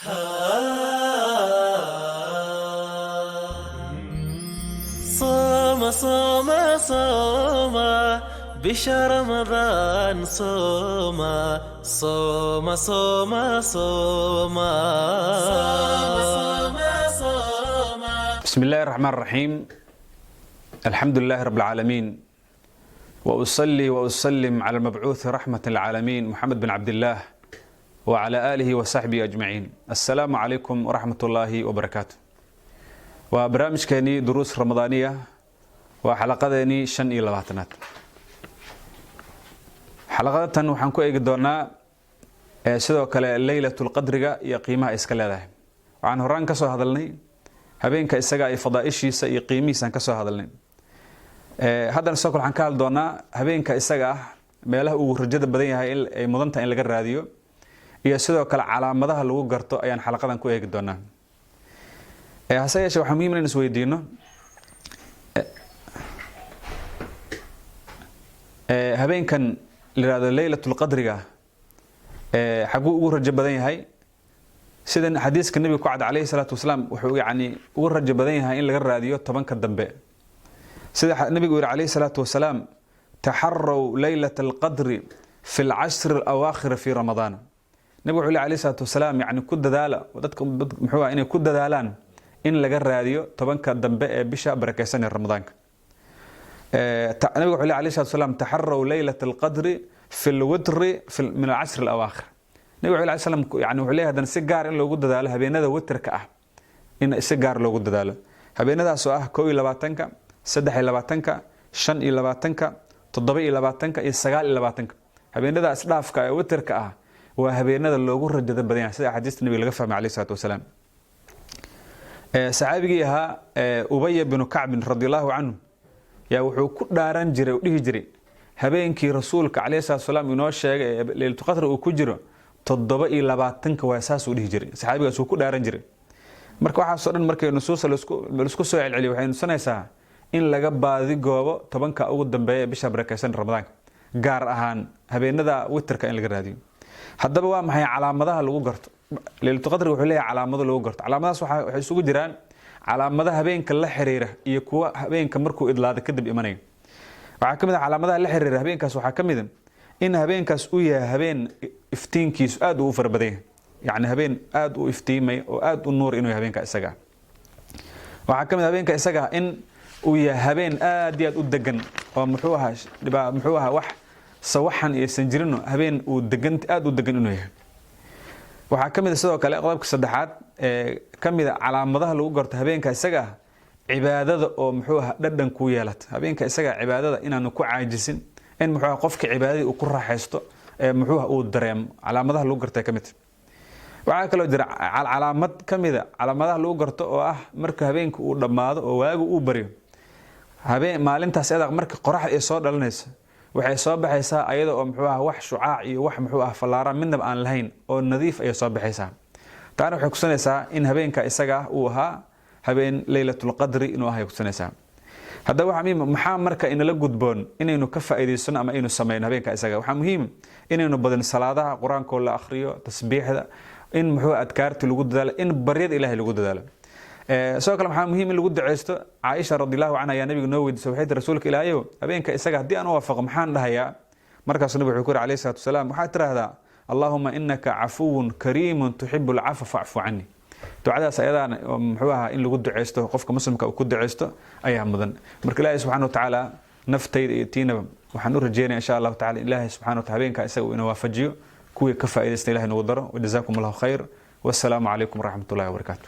صوم صوم صوم بشهر رمضان صوم صوم صوم صوم صوم صوم. بسم الله الرحمن الرحيم، الحمد لله رب العالمين، وأصلي وأسلم على المبعوث رحمة العالمين محمد بن عبد الله وعلى آله وصحبه أجمعين. السلام عليكم ورحمة الله وبركاته. وبرنامجكeenii دروس رمضانية waa xalaqadeenii 25aad. Xalaqadatan waxaan ku eegi doonaa sidoo kale leylatulqadriga iyo qiimaha iska leedahay. Waxaan horaan ka soo hadalnay habeenka isaga iyo fadaaishiisa iyo qiimihiisaan ka soo hadalnay. Haddana sidoo kale waxaan ka hadli doonaa habeenka isaga ah meelaha uu rajada badan yahay in ay mudantahay in laga raadiyo, iyo sidoo kale calaamadaha lagu garto ayaan xalaqadan ku eegi doonaa. Hase yeeshee, waxaa muhiim in isweydiino habeenkan la yihahdo leylatulqadriga xaguu ugu rajo badan yahay? Sidan xadiiska nabiga ku cad calayhi salaatu wasalaam, wuxuu yacni ugu rajo badan yahay in laga raadiyo 10ka dambe, sida nabigu yihi calayhi salaatu wasalaam: "Taxarow leylata alqadri fi alcashri alawaakhir fi Ramadaan." Nabigu wuxuu lehy alayhi salaatu wasalaam, yacni ku dadaala dadka, muxuu ah, inay ku dadaalaan in laga raadiyo 10ka dambe ee bisha barakeysan ee Ramadaanka. Nabigu wuxuu lehy alayhi salatu wasalaam: "Taxarow leylata alqadri fi lwitri min alcashri alawaakhir." Nabigu wuxuu lehy salam, yani wuxuu leeyahay haddana si gaar in loogu dadaalo habeenada witrka ah, in si gaar loogu dadaalo habeenadaas oo ah 21-ka, 23-ka, 25-ka, 27-ka iyo 29-ka. Habeenada isdhaafka ee witrka ah waa habeenada loogu rajada badan yahay, sida axaadiista nabiga laga fahmay alayhi salaatu wasalaam. Saxaabigii ahaa Ubaya binu Kacbin radi allahu canhu yaa wuxuu ku dhaaran jiray, u dhihi jiray: habeenkii rasuulka calayhi salatu wasalaam inoo sheegay ee leylatulqadri uu ku jiro 27-ka waa. Saasuu dhihi jiray saxaabigaas, uu ku dhaaran jiray. Marka waxaasoo dhan markay nusuusta laisku soo celceliyo, waxay nusanaysaa in laga baadi goobo 10-ka ugu dambeeya ee bisha barakeysan Ramadaanka, gaar ahaan habeenada witrka in laga raadiyo. Haddaba, waa maxay calaamadaha lagu garto leylatulqadriga? Wuxuu leeyahay calaamado lagu garto. Calaamadahaas waxay isugu jiraan calaamada habeenka la xiriira iyo kuwa habeenka markuu idlaado kadib imanaya. Waxaa ka mid ah calaamadaha la xiriira habeenkaas, waxaa ka mid a in habeenkaas uu yahay habeen iftiinkiisu aad uu u fara badan yahay, yacni habeen aad u iftiimay oo aad u nuur inuu yahay habeenka isaga. Waxaa ka mid ah habeenka isaga in uu yahay habeen aad iyo aad u degan, oo muxuu ahaa muxuu ahaa wax sawaxan iyo sanjirino, habeen uu degan, aad u degan inuu yahay. Waxaa ka mid a sidoo kale qodobka saddexaad ee ka mid a calaamadaha lagu garto habeenka isaga ah cibaadada oo muxuu ahaa dhadhan ku yeelata. Habeenka isaga cibaadada inaanu ku caajisin, in muxuu ahaa qofka cibaadadii uu ku raaxaysto ee muxuu ahaa uu dareemo, calaamadaha lagu gartay ka mid. Waxaa kaloo jira calaamad ka mid a calaamadaha lagu garto oo ah marka habeenka uu dhammaado oo waagu uu baryo, habeen maalintaas eeda marka qoraxda ay soo dhalanayso, waxay soo baxaysaa ayada oo muxuu ah wax shucaac iyo wax muxuu ah fallaara midnaba aan lahayn oo nadiif ayay soo baxaysaa. Taana waxay kusanaysaa in habeenka isaga ah uu ahaa habeen leylatulqadri inuu ahay kusanaysaa. Haddaba, waxaa muhiim, maxaa marka inala gudboon inaynu ka faa'iidaysano ama aynu sameyno habeenka isaga? Waxaa muhiim inaynu badin salaadaha, qur-aankoo la akhriyo, tasbiixda, in muxuu adkaarti lagu dadaalo, in baryada Ilahay lagu dadaalo. Sidoo kale waxaa muhiim in lagu duceysto. Caaisha radiallahu canha ayaa nabiga noo weydiisay, waxay tiri: "Rasuulka Ilaahayow, habeenka isaga haddii aan u waafaqo maxaan dhahayaa?" Markaasuu nabigu wuxuu ku yiri calayhi salaatu wasalaam: "Waxaad tiraahdaa: Allahuma inaka cafuwun kariimun tuxibu alcafwa facfu cani." Ducadaas ayadaana oo muxuu ahaa in lagu duceysto, qofka muslimka uu ku duceysto ayaa mudan. Marka Ilaahay subxana watacaala naftayda iyo tiinaba waxaan u rajeynaya insha Allahu tacala in Ilaahay subxana wataala habeenka isaga uu ina waafajiyo, kuwii ka faa'iidaysta Ilahay nagu daro. Wajazaakum Allahu khayr, wassalaamu calaykum waraxmat ullahi wabarakaatu.